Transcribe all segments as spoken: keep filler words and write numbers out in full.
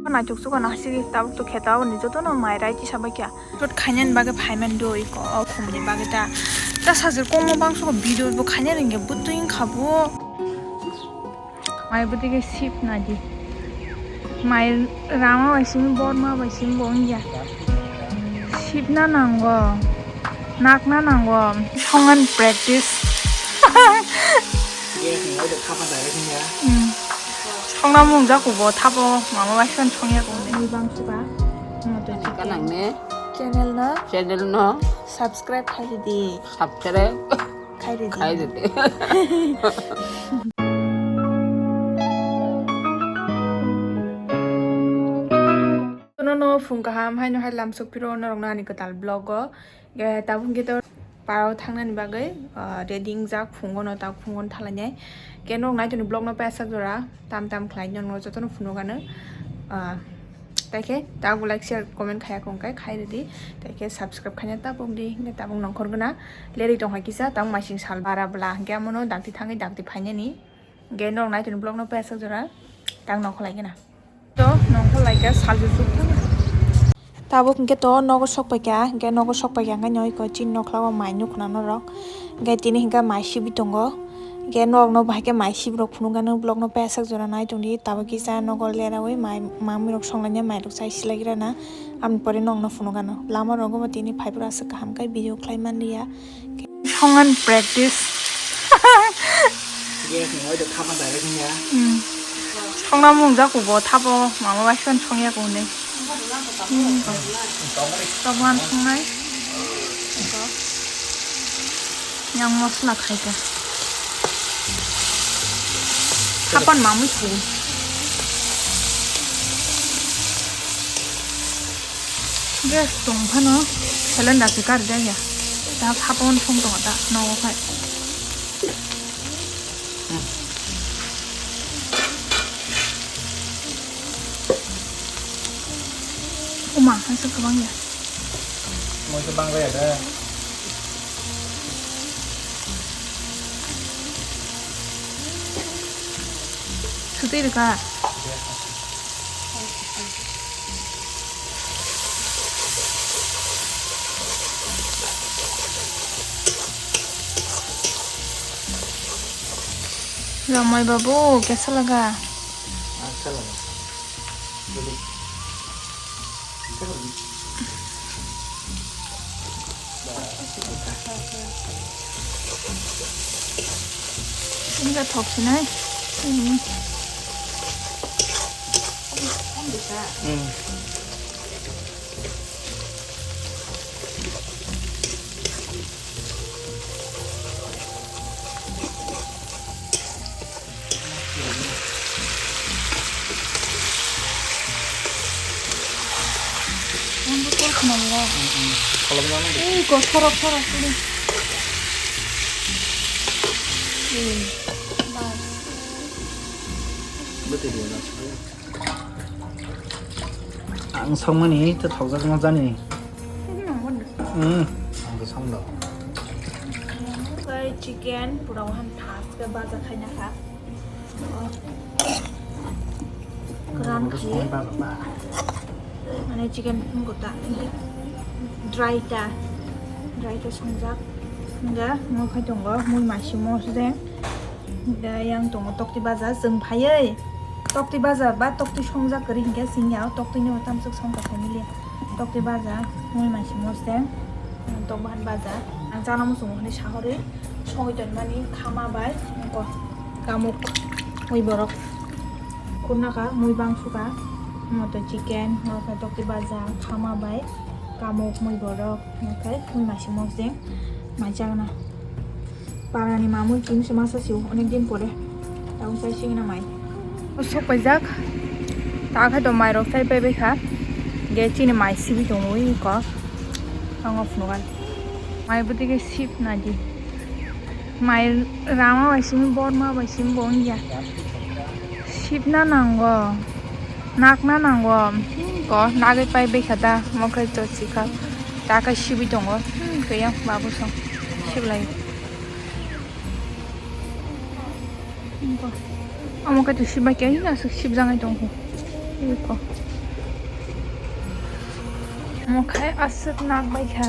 Naituk suka nasi tabuk to kheta o ni joto no mai rai tisa bai kya. Tot khainani bagwi phaiman do iko o khumni bagwi ta. Ta sajir komo bangso video bo khaina ringya butui wngkha bo. Mai bwtwi khe sip nadi. Mai rama bai simi borma bai simi bo wngya. Sipna nango. Nakna nango. Songan practice. Yes, ni oide khapa direct ni ya. Hmm. Songna mung jaku bo thabo mama bai son songya ko. Ni bang suka. Kanang ne? Channel no. Channel no. Subscribe khai di. Subscribe. Khai ridi. Khai ridi. Tono no phung kaham haino hai lamsok phiro norok no ani kwtal vlog o. Ge tabuk hwnkhe to parao thangnani bagwi, ah, ready wngjak phungo no tak phungo no thalainai. Ge norok nai toni vlog no pasak jora tam tam khlai norok jotono phunukgano. Ah, Taikhe tabuk like, share, comment khaya kong khe khai ridi. Taikhe subscribe khaina tabuk di, hingke tabuk nongkhor gana leri tongkha kisa, tabuk masing sal bara bwla hingke amono dakti thangwi dakti phainani. Hingke norok nai toni vlog no pasak jora tak nongkhor lai gana. To nongkhor lai kha sal jusuk thang. Tabuk hingke to nogo sok paikha, hingke nogo sok paikha hingke noi ko chin nokla o mai nukna norok. Hingke tini hingke mai sibi tongo. Hingke norok no bahai khe mai sibi rok phunukgano vlog no pasak jora nai tongdi. Tabuk kisa nogo leraui mai mamui rok songlaina mai rok chai silai rana. Aboni pore norok no phunukgano. Lama rogo bo tini phai phuru aswk kaham khe video khlai manliya. Songan practice. Yes, ni oide khama direct ni ya. Hmm. Songna mung jaku bo thabo mama bai son songya ko ne. Hmm. Toman songnai. Yang masala khai kha. Hapan mamui su. Gas tong phano cylinder se kar jaya. Ta hapan song tong ta nogo khai. Uma, hansuk kabang ya. Moisa bangla ya da. Sutwi rwkha. Ramai babu, kesa laga. Kesa laga. Ini ka thok sinai. Ini. Hmm. Ei, kok thorok thorok kuli. Ei, bas. Ang songmani to thokjak no jani. Hmm, ang to song do. Oke, chicken pura wahan thas ke baja khaina kha. Keran khe. Mane chicken gota dry ta, dry ta songjak. Hingga mo khai tongo mui masi mosde. Hingga yang tongo tokti baja, chwng phaiwi tokti baja ba tokti songjak kwrwi hingke singya o tokti ni o tamsok songkha family. Tokti baja mui masi mosde. Tok bahan baja ang chana muchungo hwnwi sahorwi songwi tonmani khama bai ko kamuk mui borok khurna kha mui bang sukha moto chicken moto tokti baja khama bai kamuk mui borok nakhai mui masi mosde mai chagna. Parani mamui chini se masa sio onek din pore. Tabuk sai singna mai. Sok paijak. Ta khai to mai rok sai pai bai kha. Ge chini mai sibi tongo ui ko. Ang off nugan. Mai bwtwi ke sip nadi. Mai rama bai simi borma bai simi bo wngya. Sipna nango. Nakna nango. Ko nagwi pai bai kha da. Mo khai to sikha. Ta khai sibi tongo. Hmm, kaya babu song. Siblai. Iko. Amo kaitor sibak ya, aswk sibjak nai tong kho. Iko. Omo khai aswk nak bai kha.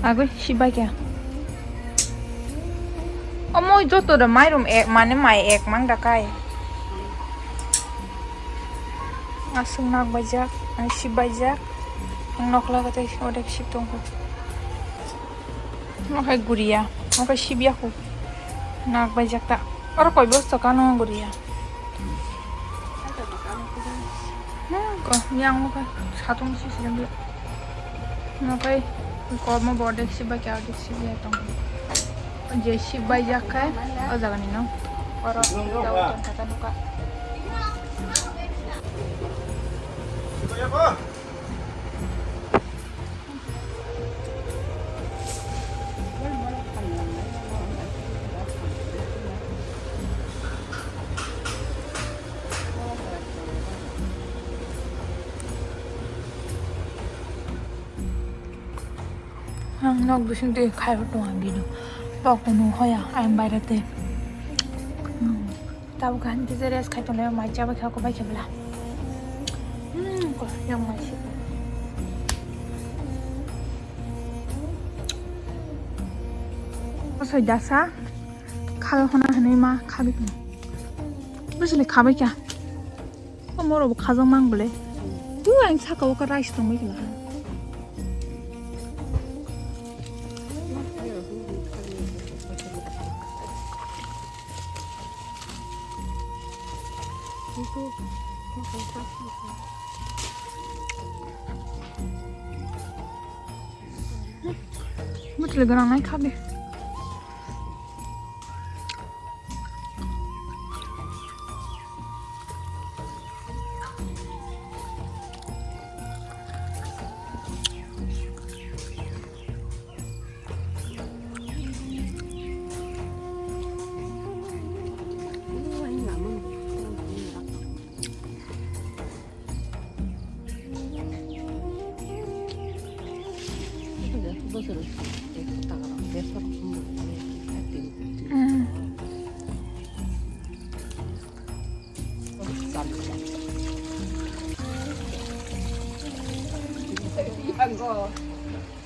Agwi sip bai kha. Omo joto da mairum ek, mane mai ek mang da kai. Aswk nak bai jak, ani sip bai jak. Ang nokla ka tei odek sip tong kha. Omo khai guriya, omo khai sip ya khu. Nak bai jak ta. Oro koi bosta kano guriya. Hmm, ko, yang mo kai satung si si jang. Mo kai ko mo bordek si ba kya dek si ya tong. Je si ba jak kai, o jaga ni no. Oro, tau tong kata nuka. Ang nok bising twi khai tong ang bino. Pok no hoya, ang baire te. Hmm. Tabuk han kisa rest khai tonglai, mai chaba khe, okobai khe bla. Hmm, ko, yang mai si. Asai dasa, khal hona hanai ma khabi khe. Bisini khabai kya? O moro bo khajak mang bole. Tu ang saka o ka rice tongwi khe bla. Bwtwlwi gwnang nai kha de.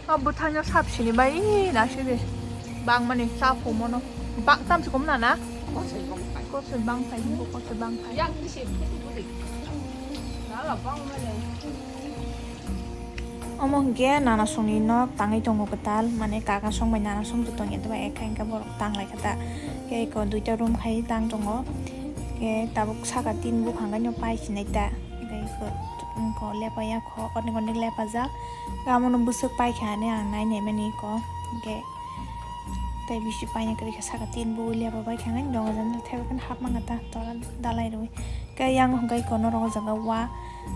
O bwthangno sap sini bai na sidi. Bangmani cha phumono. Bang tamsi kom na na? Kosoi bang phai. Kosoi bang phai, hingo kosoi bang phai. Yang isi phutu budi. Nala bangmani. Omo hwnkhe nana songni nok tangwi tongo kwtal, mane kaka song bai nana song tongya tei bai ekha hwnkhe borok tanglai kha ta. Tei eko duita room khai tang tongo. Tei tabuk saka tin buphang haino pai sinai ta. Tei eko wngkha lepaya kho, onek onek lepajak. Tei amono bwswk paikha hinwi ang nai naimani eko. Hwnkhe tei bisi paina kwrwi kha saka tin bu lepa bai kha hinwi doga jani thebakhe hapmang kha ta tola dalai rwi. Khe yang hwnkhe eko norok o jaga wa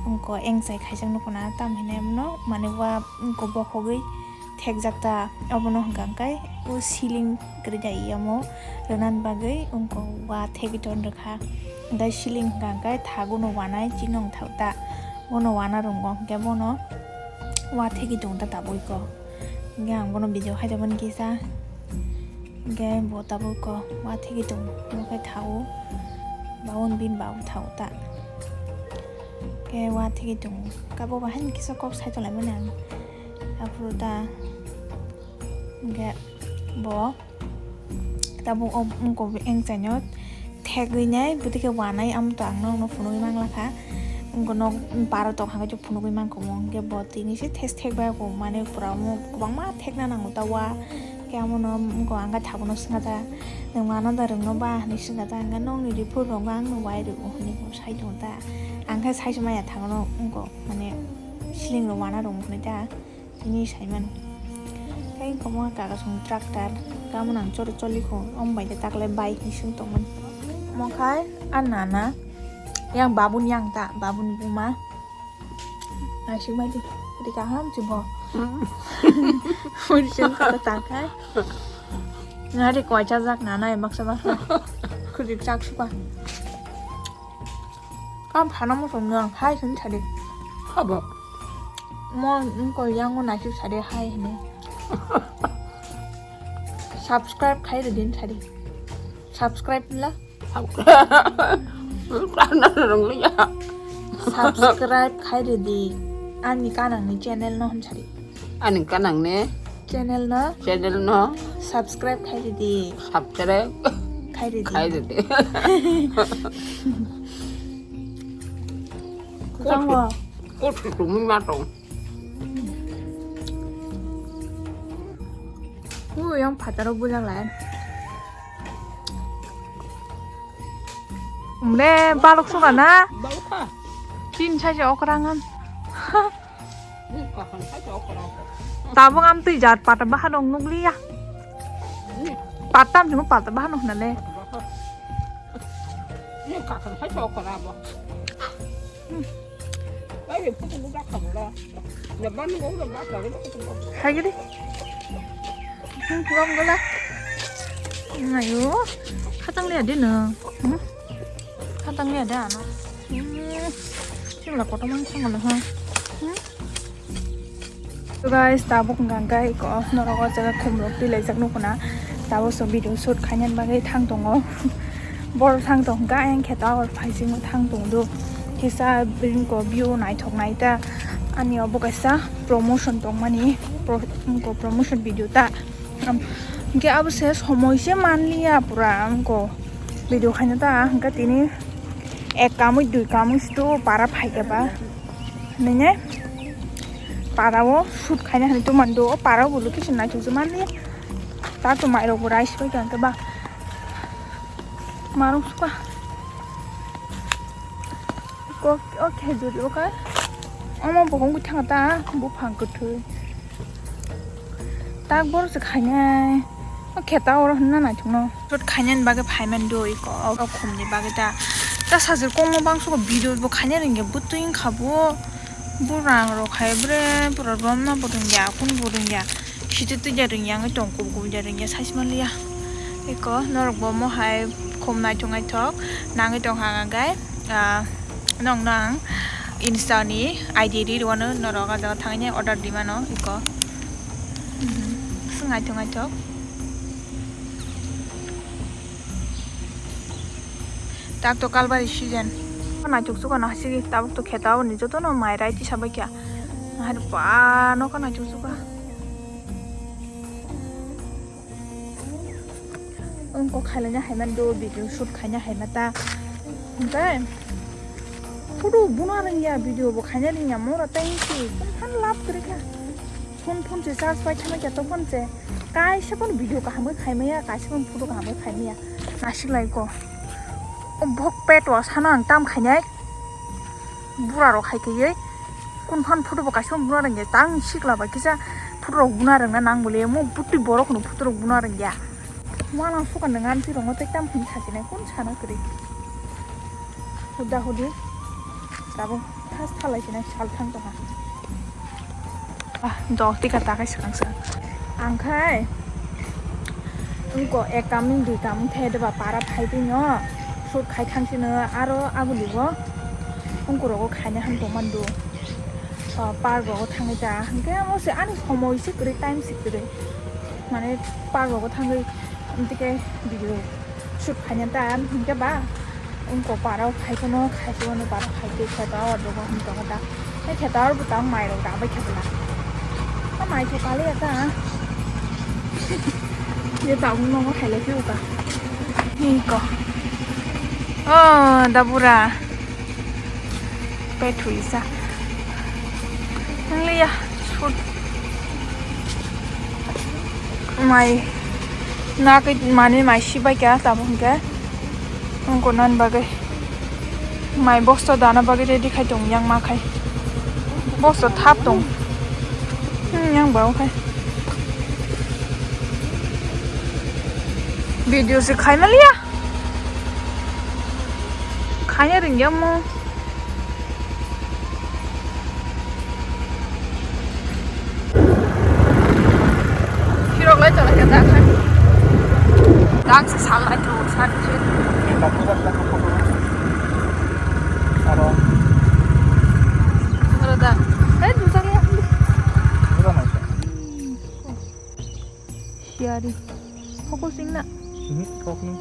wngkha engchai khaijak nukuna tamo hinwi mano manwi wa wngkha bokhogwi. Thekjak ta, obono hwnka hwnkhe o ceiling kwrwi da iyamo rwnani bagwi wngkha wa thegwi ton rwkha. Hwnkhe ceiling hwnka hwnkhe thago no wanai chini wngthok ta, bono wana rwngo hwnkhe bono wa thegwi tongo ta tabuk ko. Hwnkhe ang bono video khaijak mani kisa, hwnkhe bo tabuk ko wa thegwi tongo, omo khe thago, babun bini babu thago ta. Khe wa thegwi tongo, kabo bahai ni kisa kok sai tonglaimani ang. Aphuru ta hwnkhe bo tabuk o wngkha engchaino thegwi nai bwtwi khe wanai, amo to ang nokno phunugwi manglakha. Wngkha nok para tok hwnkhe phunugwi mankha omo, hwnkhe bo tini se thes thek bai kho, mane pura omo kwbangma thekna nango ta wa. Khe amono wngkha ang khe thabono swngkha ta, "Nwng mano da rwngno ba?" hinwi swngkha ta, hwnkhe, "Nokni report rok ang no wai rw," hinwi bo sai tongo ta. Ang khe sai se maya thango, wngkha mane ceiling rok wana rwngmani ta. Tini saimano. Tei komo kaka song tractor, tamo nang chori choli kho, omo bai khe takle bai hinwi song tongmani. Omo khai a nana, yang babuni yang ta, babuni buma. Naisik bai di, di kaham si bo. Mui sing kata tangkai. Ngari koi chajak nana ya baksa baksa. Khudik chak suka. Kam phana mo song nang hai sini sadi. Habo. Mo ko yang mo naisik sadi hai hini. Subscribe khai de din sadi. Subscribe la. Kana rong ya. Subscribe khai de di. Ani kanangni channel no hamsari. Ani kanangni channel no, channel no subscribe khai ridi. Subscribe khai ridi. Khai ridi. Kwchangma. Kotu tumi matong. Ui, yang phataro bujak lai. Umle balok suka na? Balok kha. Tin saja okrangan. Tabung am twi jat pata bahan ong nukliya. Patam cuma pata bahan ong nale. Ini kakak saya cokor apa? Hai gidi. Hmm, puram gala. Ayo, khatang liya de no. Hmm? Khatang liya de ano. Hmm. Sing la kotor mang sang gala ha. Hmm? So guys, tabuk hwnkha hwnkhe iko norok o jaga khumrok twi laijak nukuna. Tabuk so video shoot khainani bagwi thang tongo. Bor thang tong hwnkha ayang khe tower phaisingmo thang tong do. Kisa bini ko view naithok nai ta. Ani obo kaisa promotion tongmani, pro-, ko promotion video ta. Am, hwnkhe abo se somoi se manliya pura, am, ko video khaina ta, hwnkhe tini ek kamui dui kamui se to para phaikha ba. Nene para o shoot khaina hinwi to mando, o para o bo location naithok se manliya. Ta to mairok bo rice bai kha hwnkhe ba. Marung suka. Ko, o khejuri o kai. Omo bohong bwthang ta, buphang kwthwi. Tak bor se khainai. O kheta oro hwnna naithokno. Shoot khainani bagwi phaiman do iko, o khumni bagwi ta. Ta sajwk kokno bangsugo video bo khaina ringya bwtwi wngkha bo. Bo rang rok hai bre, pura romna bo rwngya, kun bo rwngya. Site twi ja rwngya, wngwi tong, kubu kubu ja rwngya, saismaliya. Eko, norok bo mohai khum naithok naithok nangwi tong kha hwnkhai, ah, nokno ang Insta ni I D ri rwano, norok ah jaga thangwi order di mano, eko. Mhm. Swng naithok naithok. Tak to kalbari season. Naithok suka na sigi, tabuk to kheta aboni jotono mai rai tisa bai kha. Hai ba, noka naithok suka. Wngkok khailai na hai man do, video shoot khaina hai ma ta. Hwnkhe photo buna rwngya, video bo khaina rwngya, mora tei si phone phan lap kwrwi kha. Phone, phone se charge bai thangwi kha to phone se. Kaisa phano video kaham khe khai maya, kaisa phano photo kaham khe khai maya. Nasik lai ko. O bok pet o sana ang tam khainai. Bura rok hai khe kun phan photo bo kaisa buna rwngya. Tang sikla bai kisa photo rok buna rwngna nang bole. Mo butwi borok no photo rok buna rwngya. Wana suka nang amchi rok no tei tam khainai sasinai kun sana kwrwi. Huda hudi. Tabuk thas thalai sinai sal thang tongha. Ah, dok tika takai swkang swkang. Ang khai wngko ek kamung dui kamung the deba para phai twi no shoot khai thang sino aro aguli bo wngko rogo khaina ham tongman do. Ah, park rogo thangwi ta hwnkhe amo se ani somoi se kwrwi time se kwrwi mane park rogo thangwi. Amtike video shoot khaina ta, hingke ba, wngko parao khai phano, khai phano parao khai tei khe ta, o dogo hum tongo ta. Tei khe ta, o bwtang mai rok da bai khe bwla. O mai khe kali ya ta. Ye ta wng nongo hai lai phiyuka. Hingko. O, da bura. Pethuisa. Nangliya, sut. Mai. Nakit mani mai sibai kya tamo hingke. Wngko nan bagwi. Mai bosta dana bagwi ready khai tong yang ma khai. Bosta thap tong. Hmm, yang ba khai. Video se khai maliya. Khaina ringya mo. Sirok lai tolai kata khan. Dang se sal lai to sat khe. Aro. Aro da. Eh, dujak ya. Siari. Focusing na. Mhm, focus.